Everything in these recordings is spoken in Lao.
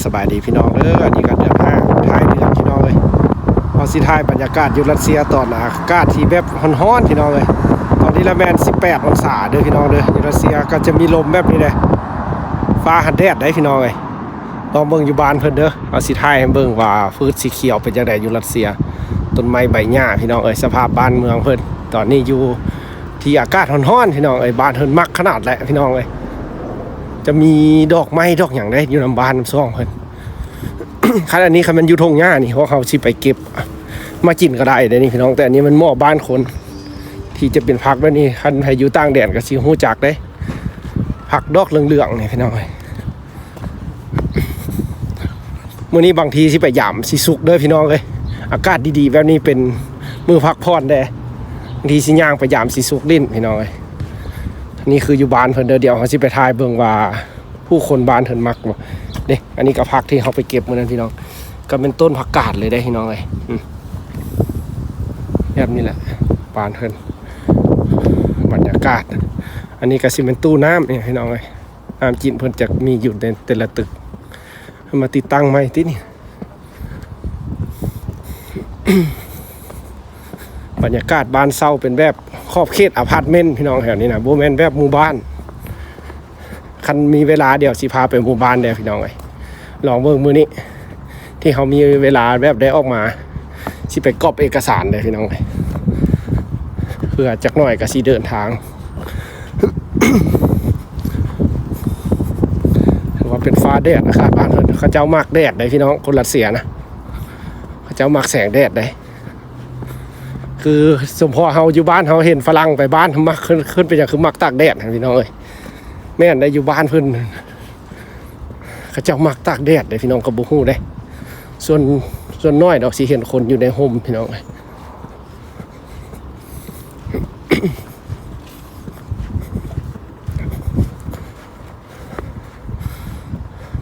ສະບາຍດີພີ່ນ້ອງເດີ ອັນນີ້ກໍເດືອນຫ້າ ທ້າຍເດືອນພີ່ນ້ອງເອີຍ. ເຮົາຊິຖ່າຍບັນຍາກາດຢູ່ຣັດເຊຍຕອນອາກາດທີ່ແບບຮ້ອນໆ ພີ່ນ້ອງເອີຍ. ຕອນນີ້ລະແມ່ນສິບແປດອົງສາເດີພີ່ນ້ອງເດີ. ຢູ່ຣັດເຊຍກໍຈະມີລົມແບບນີ້ແຫຼະ ຟ້າຫັນແດດໄດ໋ພີ່ນ້ອງເອີຍ. ລອງເບິ່ງຢູ່ບ້ານເພິ່ນເດີ ເຮົາຊິຖ່າຍໃຫ້ເບິ່ງວ່າຟືດສີຂຽວເປັນຈັ່ງໃດຢູ່ຣັດເຊຍ ຕົ້ນໄມ້ໃບຫຍ້າພີ່ນ້ອງເອີຍ. ສະພາບບ້ານເມືອງເພິ່ນຕອນນີ້ຢູ່ທີ່ອາກາດຮ້ອນໆ ພີ່ນ້ອງເອີຍ. ບ້ານເພິ່ນມັກຂະໜາດແຫຼະພີ່ນ້ອງເອີຍ. ຈະມີດອກໄມ້ດອກຫຍັງເດ້ ຢູ່ນຳບ້ານນຳຊ່ອງເພິ່ນ. ຄັນອັນນີ້ ຄັນມັນຢູ່ທົ່ງຫຍ້ານີ້ ພວກເຮົາຊິໄປເກັບມາກິນກໍໄດ້ເດ້ນີ້ພີ່ນ້ອງ. ແຕ່ອັນນີ້ມັນເໝາະບ້ານຄົນທີ່ຈະເປັນຜັກແບບນີ້. ຄັນໃຜຢູ່ຕ່າງແດນກໍຊິຮູ້ຈັກເດ້ ຜັກດອກເຫຼືອງໆ ນີ້ພີ່ນ້ອງເອີຍ. ມື້ນີ້ບາງທີຊິໄປຢາມຊິສຸກເດີພີ່ນ້ອງເອີຍ. ອາກາດດີໆ ແບບນີ້ເປັນມື້ພັກຜ່ອນແດ່ ບາງທີຊິຍ່າງໄປຢາມຊິສຸກຫຼິ້ນພີ່ນ້ອງເອີຍ. ນີ້ຄືຢູ່ບ້ານເພິ່ນເດີ. ດຽວເຮົາຊິໄປຖ່າຍເບິ່ງວ່າ ຜູ້ຄົນບ້ານເພິ່ນມັກບໍ່ເດ້. ອັນນີ້ກໍຜັກທີ່ເຮົາໄປເກັບມື້ນັ້ນພີ່ນ້ອງ ກໍແມ່ນຕົ້ນຜັກກາດເລີຍເດ້ພີ່ນ້ອງເອີຍ. ອືມ ແບບນີ້ແຫຼະບ້ານເພິ່ນ ບັນຍາກາດ. ອັນນີ້ກໍຊິແມ່ນຕູ້ນ້ຳນີ້ພີ່ນ້ອງເອີຍ. ນ້ຳກິນເພິ່ນຈະມີຢູ່ໃນແຕ່ລະຕຶກ. ເພິ່ນມາຕິດຕັ້ງໃໝ່ຕິນີ້. ບັນຍາກາດບ້ານເຊົ່າເປັນແບບຂອບເຂດອາພາດເມັນພີ່ນ້ອງ ແຖວນີ້ນະ ບໍ່ແມ່ນແບບໝູ່ບ້ານ. ຄັນມີເວລາດຽວຊິພາໄປໝູ່ບ້ານແດ່ພີ່ນ້ອງເອີຍ. ລອງເບິ່ງມື້ນີ້ທີ່ເຮົາມີເວລາແບບໄດ້ອອກມາ ຊິໄປກອບເອກະສານເດີພີ່ນ້ອງເອີຍ. ເພື່ອຈັກໜ້ອຍກໍຊິເດີນທາງ ຖືວ່າເປັນຟ້າແດດ ອາກາດບ້ານເພິ່ນ ເຂົາເຈົ້າມັກແດດເດ້ພີ່ນ້ອງ. ຄົນຣັດເຊຍນະ ເຂົາເຈົ້າມັກແສງແດດເດ້. ຄືສົມພໍເຮົາຢູ່ບ້ານເຮົາເຫັນຝຣັ່ງໄປບ້ານ ມັກ ເພິ່ນ ເພິ່ນເປັນຫຍັງຄືມັກຕາກແດດຫັ້ນພີ່ນ້ອງເອີຍ. ແມ່ນໄດ໋ ຢູ່ບ້ານເພິ່ນ ເຂົາເຈົ້າມັກຕາກແດດເດ້ພີ່ນ້ອງ ກໍບໍ່ຮູ້ເດ້. ສ່ວນ ສ່ວນໜ້ອຍດອກຊິເຫັນຄົນຢູ່ໃນຮົ່ມພີ່ນ້ອງເອີຍ.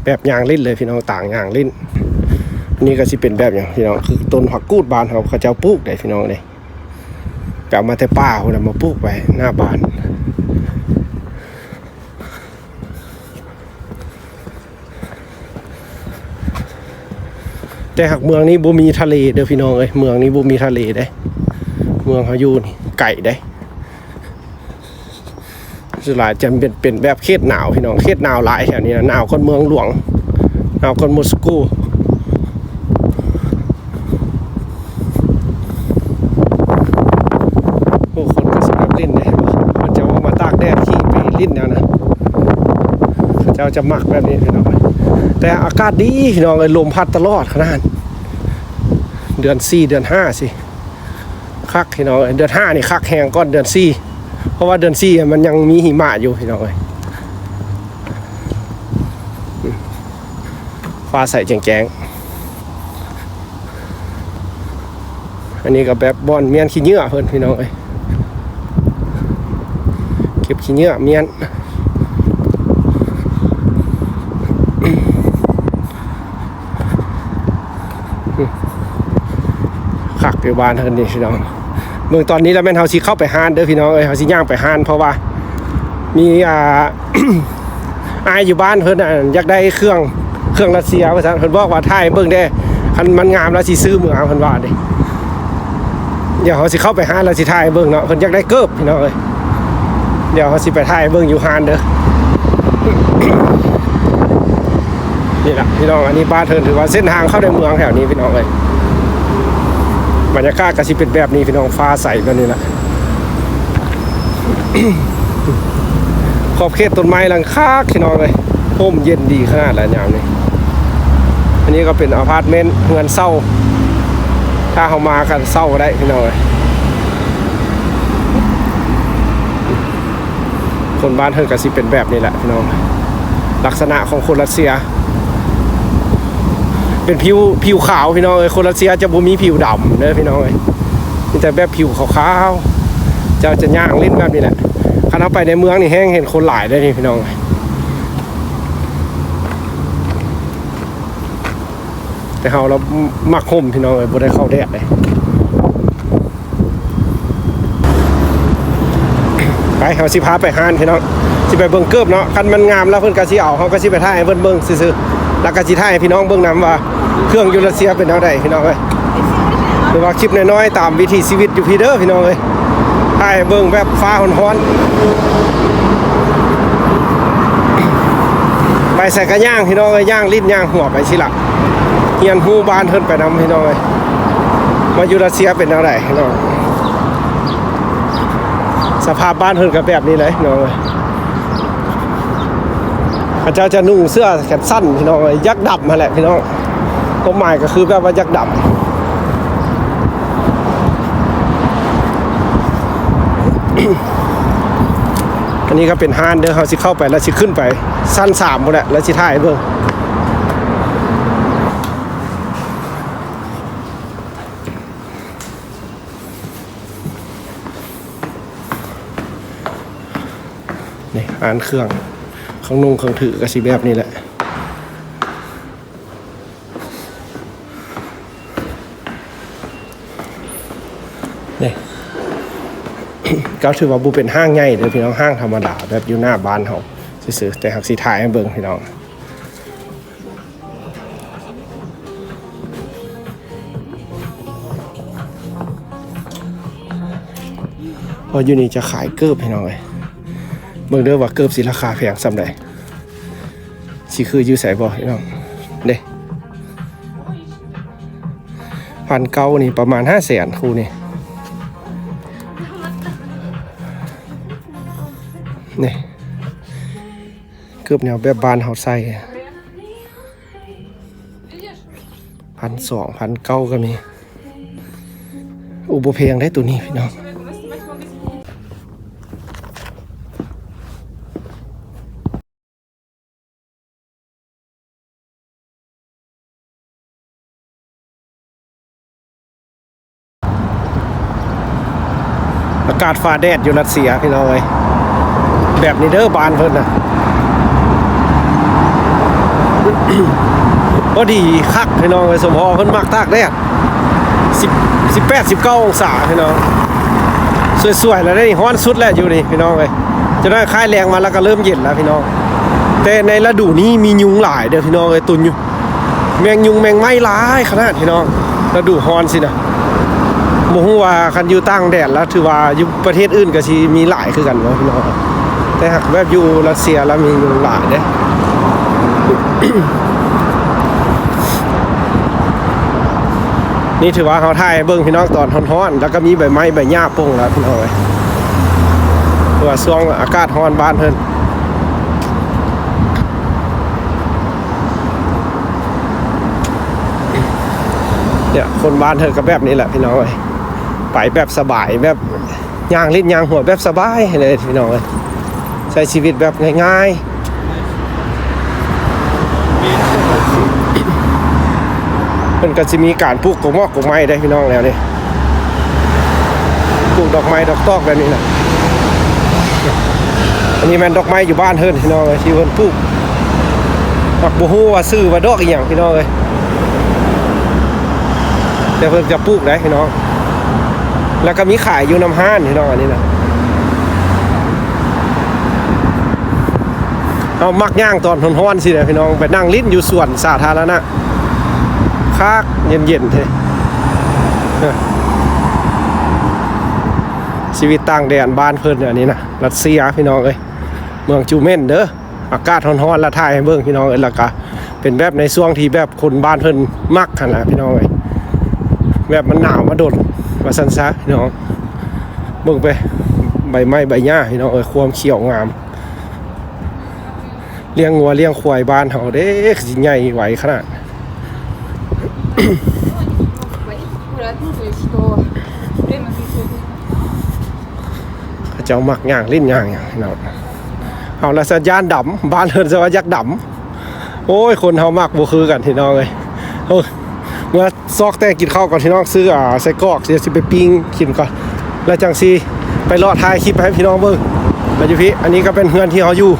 ແບບຍ່າງຫຼິ້ນເລີຍພີ່ນ້ອງ ຕາງຍ່າງຫຼິ້ນ. ອັນນີ້ກໍຊິເປັນແບບຫຍັງພີ່ນ້ອງ ຄືຕົ້ນຜັກກູດບ້ານເຮົາ ເຂົາເຈົ້າປູກໄດ໋ພີ່ນ້ອງເດ້. ໄປເອົາມາແຕ່ປ່າພຸ້ນນະ ມາປູກໄວ້ໜ້າບ້ານ. ແຕ່ຫາກເມືອງນີ້ບໍ່ມີທະເລເດີພີ່ນ້ອງເອີຍ ເມືອງນີ້ບໍ່ມີທະເລເດ້. ເມືອງເຮົາຢູ່ນີ້ໄກເດ້. ສ່ວນຫຼາຍຈະເປັນ ເປັນແບບເຂດໜາວພີ່ນ້ອງ ເຂດໜາວຫຼາຍແຖວນີ້ນະ ໜາວກວ່າເມືອງຫຼວງ ໜາວກວ່າມົສໂກ. ໂອ້ ຄົນກໍຊິມັກຫຼິ້ນເດ້ ເພິ່ນຈະອອກມາຕາກແດດຂີ່ໄປຫຼິ້ນແນວນັ້ນ ເຂົາເຈົ້າຈະມັກແບບນີ້ພີ່ນ້ອງ. ແຕ່ອາກາດດີພີ່ນ້ອງເອີຍ ລົມພັດຕະຫຼອດຂະໜາດ ເດືອນສີ່ ເດືອນຫ້າຊີ້ ຄັກພີ່ນ້ອງເອີຍ. ເດືອນຫ້ານີ້ຄັກແຮງກ່ອນເດືອນສີ່ ເພາະວ່າເດືອນສີ່ມັນຍັງມີຫິມະຢູ່ພີ່ນ້ອງເອີຍ. ຟ້າໃສແຈ້ງໆ. ອັນນີ້ກໍແບບບ່ອນມ້ຽນຂີ້ເຫຍື້ອເພິ່ນພີ່ນ້ອງເອີຍ ເກັບຂີ້ເຫຍື້ອມ້ຽນ. ຄັກຢູ່ບ້ານເພິ່ນນີ້ພີ່ນ້ອງ. ເບິ່ງຕອນນີ້ລະແມ່ນເຮົາຊິເຂົ້າໄປຮ້ານເດີພີ່ນ້ອງເອີຍ ເຮົາຊິຍ່າງໄປຮ້ານ ເພາະວ່າມີ ອ່າ ອ້າຍຢູ່ບ້ານເພິ່ນ ອັນ ຢາກໄດ້ເຄື່ອງ ເຄື່ອງຣັດເຊຍວ່າຊັ້ນ ເພິ່ນບອກວ່າຖ່າຍໃຫ້ເບິ່ງແດ່ ຄັນມັນງາມລະຊິຊື້ເມືອເພິ່ນວ່າເດ້. ດຽວເຮົາຊິເຂົ້າໄປຮ້ານລະຊິຖ່າຍໃຫ້ເບິ່ງເນາະ ເພິ່ນຢາກໄດ້ເກີບພີ່ນ້ອງເອີຍ. ດຽວເຮົາຊິໄປຖ່າຍໃຫ້ເບິ່ງຢູ່ຮ້ານເດີ. ນີ້ລະພີ່ນ້ອງ ອັນນີ້ບ້ານເພິ່ນ ຖືວ່າເສັ້ນທາງເຂົ້າໃນເມືອງແຖວນີ້ພີ່ນ້ອງເອີຍ. ບັນຍາກາດກໍຊິເປັນແບບນີ້ພີ່ນ້ອງ ຟ້າໃສແບບນີ້ລະ ຂອບເຂດຕົ້ນໄມ້ຫຼັງຄັກພີ່ນ້ອງເອີຍ ຮົ່ມເຢັນດີຂະໜາດລະຍາມນີ້. ອັນນີ້ກໍເປັນອາພາດເມັນ ເຮືອນເຊົ່າ ຖ້າເຮົາມາກໍເຊົ່າກໍໄດ້ພີ່ນ້ອງເອີຍ. ຄົນບ້ານເພິ່ນກໍຊິເປັນແບບນີ້ແຫຼະພີ່ນ້ອງ ລັກສະນະຂອງຄົນຣັດເຊຍ ເປັນຜິວ ຜິວຂາວພີ່ນ້ອງເອີຍ. ຄົນຣັດເຊຍຈະບໍ່ມີຜິວດຳເດີພີ່ນ້ອງເອີຍ ມີແຕ່ແບບຜິວຂາວໆ. ເຈົ້າຈະຍ່າງຫຼິ້ນແບບນີ້ແຫຼະ ຄັນເຮົາໄປໃນເມືອງນີ້ແຮງເຫັນຄົນຫຼາຍເດ້ນີ້ພີ່ນ້ອງ. ແຕ່ເຮົາລະມັກຮົ່ມພີ່ນ້ອງເອີຍ ບໍ່ໄດ້ເຂົ້າແດດເດ້. ໄປ ເຮົາຊິພາໄປຮ້ານພີ່ນ້ອງ ຊິໄປເບິ່ງເກີບເນາະ ຄັນມັນງາມແລ້ວເພິ່ນກໍຊິເອົາ ເຮົາກໍຊິໄປຖ່າຍໃຫ້ເພິ່ນເບິ່ງຊື່ ແລ້ວກໍຊິຖ່າຍໃຫ້ພີ່ນ້ອງເບິ່ງນຳວ່າເຄື່ອງຢູ່ຣັດເຊຍເປັນແນວໃດພີ່ນ້ອງເອີຍ. ຫຼືວ່າຄລິບນ້ອຍໆຕາມວິຖີຊີວິດຢູ່ພີ້ເດີພີ່ນ້ອງເອີຍ. ຖ່າຍໃຫ້ເບິ່ງແບບຟ້າຮ້ອນໆ ໄປໃສກໍຍ່າງພີ່ນ້ອງເອີຍ, ຍ່າງຫຼິ້ນຍ່າງຫົວໄປຊີ້ລະ. ຮຽນຮູ້ບ້ານເພິ່ນໄປນຳພີ່ນ້ອງເອີຍ, ວ່າຢູ່ຣັດເຊຍເປັນແນວໃດພີ່ນ້ອງ. ສະພາບບ້ານເພິ່ນກໍແບບນີ້ເລີຍພີ່ນ້ອງເອີຍ. ເຂົາເຈົ້າຈະນຸ່ງເສື້ອແຂນສັ້ນພີ່ນ້ອງເອີຍ, ຢາກດຳຫັ້ນແຫຼະພີ່ນ້ອງ. ຄວາມໝາຍກໍຄືແບບວ່າຢາກດຳ. ອັນນີ້ກໍເປັນຮ້ານເດີ, ເຮົາຊິເຂົ້າໄປ ແລ້ວຊິຂຶ້ນໄປຊັ້ນສາມພຸ້ນແຫຼະ ແລ້ວຊິຖ່າຍໃຫ້ເບິ່ງ. ນີ້ຮ້ານເຄື່ອງ ເຄື່ອງນຸ່ງເຄື່ອງຖືກໍຊິແບບນີ້ແຫຼະ. ນີ້ ກໍຖືວ່າບໍ່ເປັນຫ້າງໃຫຍ່ເດີພີ່ນ້ອງ, ຫ້າງທຳມະດາແບບຢູ່ໜ້າບ້ານເຮົາຊື່ໆ ແຕ່ຫາກຊິຖ່າຍໃຫ້ເບິ່ງພີ່ນ້ອງ. ເພາະຢູ່ນີ້ຈະຂາຍເກີບພີ່ນ້ອງເອີຍ. ເບິ່ງເດີວ່າເກີບຊິລາຄາແພງສ່ຳໃດ, ຊິຄືຢູ່ໃສບໍ່ພີ່ນ້ອງ. ເດ້ ພັນເກົ້ານີ້ປະມານຫ້າແສນຄູ່ນີ້. ນີ້ ເກີບແນວແບບບ້ານເຮົາໃສ່ ພັນສອງ ພັນເກົ້າກໍມີ. ໂອ້ ບໍ່ແພງເດ້ໂຕນີ້ພີ່ນ້ອງ. ອາກາດຟ້າແດດຢູ່ຣັດເຊຍພີ່ນ້ອງເອີຍ, ແບບນີ້ເດີບ້ານເພິ່ນນະ. ພໍດີຄັກພີ່ນ້ອງເອີຍ, ສົມພໍເພິ່ນມັກຕາກແດດ. ສິບ ສິບແປດ ສິບເກົ້າອົງສາພີ່ນ້ອງ. ສວຍໆແລ້ວເດ້ນີ້, ຮ້ອນສຸດແລ້ວຢູ່ນີ້ພີ່ນ້ອງເອີຍ. ຈະໄດ້ຄາຍແລງມາແລ້ວກໍເລີ່ມເຢັນແລ້ວພີ່ນ້ອງ. ແຕ່ໃນລະດູນີ້ມີຍຸງຫຼາຍເດີພີ່ນ້ອງເອີຍ, ຕຸນຢູ່ ແມງຍຸງແມງໄມ້ຫຼາຍຂະໜາດພີ່ນ້ອງ ລະດູຮ້ອນຊີ້ນະ. ບໍ່ຮູ້ວ່າຄັນຢູ່ຕ່າງແດນແລ້ວ ຖືວ່າຢູ່ປະເທດອື່ນກໍຊິມີຫຼາຍຄືກັນບໍ່ພີ່ນ້ອງ, ແຕ່ຫາກແບບຢູ່ຣັດເຊຍແລ້ວມີຍຸງຫຼາຍເດ້. ນີ້ຖືວ່າເຮົາຖ່າຍໃຫ້ເບິ່ງພີ່ນ້ອງຕອນຮ້ອນໆ ແລ້ວກໍມີໃບໄມ້ໃບຫຍ້າປົ່ງແລ້ວພີ່ນ້ອງເອີຍ, ເພາະວ່າຊ່ວງອາກາດຮ້ອນບ້ານເພິ່ນ ເນຍ ຄົນບ້ານເຮົາກໍແບບນີ້ແຫຼະພີ່ນ້ອງເອີຍ, ໄປແບບສະບາຍ ແບບຍ່າງຫຼິ້ນຍ່າງຫົວແບບສະບາຍເລີຍພີ່ນ້ອງເອີຍ, ໃຊ້ຊີວິດແບບງ່າຍໆ. ເພິ່ນກໍຊິມີການປູກກົກໝອກກົກໄມ້ໄດ້ພີ່ນ້ອງແນວນີ້. ປູກດອກໄມ້ດອກຕອກແບບນີ້ນະ. ອັນນີ້ແມ່ນດອກໄມ້ຢູ່ບ້ານເພິ່ນພີ່ນ້ອງເອີຍ ທີ່ເພິ່ນປູກ. ມັກບໍ່ຮູ້ວ່າຊື່ວ່າດອກອີ່ຫຍັງພີ່ນ້ອງເອີຍ, ແຕ່ເພິ່ນຈະປູກໄດ້ພີ່ນ້ອງ. ແລ້ວກໍມີຂາຍຢູ່ນຳຮ້ານພີ່ນ້ອງ ອັນນີ້ນະ. ເຮົາມັກຍ່າງຕອນຮ້ອນໆຊີ້ນະພີ່ນ້ອງ, ໄປນັ່ງຫຼິ້ນຢູ່ສວນສາທາລະນະ. ຄັກ ເຢັນໆເດ້. ຊີວິດຕ່າງແດນບ້ານເພິ່ນອັນນີ້ນະ ຣັດເຊຍພີ່ນ້ອງເອີຍ, ເມືອງຈູເມັນເດີ. ອາກາດຮ້ອນໆ ລະຖ່າຍໃຫ້ເບິ່ງພີ່ນ້ອງເອີຍ, ລະກະເປັນແບບໃນຊ່ວງທີ່ແບບຄົນບ້ານເພິ່ນມັກຫັ້ນລະພີ່ນ້ອງເອີຍ, ແບບມັນໜາວມາດົນວ່າຊັ້ນຊະພີ່ນ້ອງ. ເບິ່ງໄປ ໃບໄມ້ໃບຫຍ້າພີ່ນ້ອງເອີຍ, ຄວາມຂຽວງາມ. ລ້ຽງງົວລ້ຽງຄວາຍບ້ານເຮົາເດ້ ຄືຊິໃຫຍ່ໄວຂະໜາດ. ເຂົາເຈົ້າມັກຍ່າງຫຼິ້ນຍ່າງຫຍັງພີ່ນ້ອງ. ເຮົາລະສະຢ້ານດຳ, ບ້ານເພິ່ນສະວ່າຢາກດຳ. ໂອ້ຍ ຄົນເຮົາມັກບໍ່ຄືກັນພີ່ນ້ອງເອີຍ. ໂອ້ຍ ເມື່ອ ຊອກແຕ່ງກິນເຂົ້າກ່ອນພີ່ນ້ອງ, ຊື້ ອາ ໄສ້ກອກ ດຽວຊິໄປປີ້ງກິນກ່ອນ ແລ້ວຈັ່ງຊິໄປເລາະຖ່າຍຄລິບໃຫ້ພີ່ນ້ອງເບິ່ງ. ມາຢູ່ພີ້ ອັນນີ້ກໍເປັນເຮືອນທີ່ເຮົາຢູ່,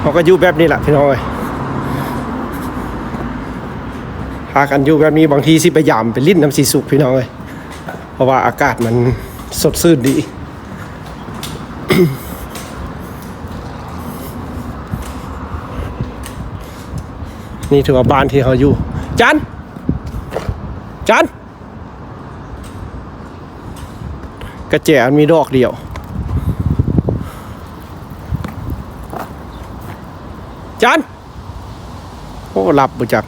ເຮົາກໍຢູ່ແບບນີ້ແຫຼະພີ່ນ້ອງເອີຍ. ພາກັນຢູ່ແບບນີ້ ບາງທີຊິໄປຢາມໄປຫຼິ້ນນຳສີສຸກພີ່ນ້ອງເອີຍ, ເພາະວ່າອາກາດມັນສົດຊື່ນດີ. ນີ້ ນີ້ຖືວ່າບ້ານທີ່ເຮົາຢູ່. ຈັນ ຈັນ ກະແຈມັນມີດອກດຽວ. ຈັນ ໂອ້ ຫຼັບບໍ່ຈັກ.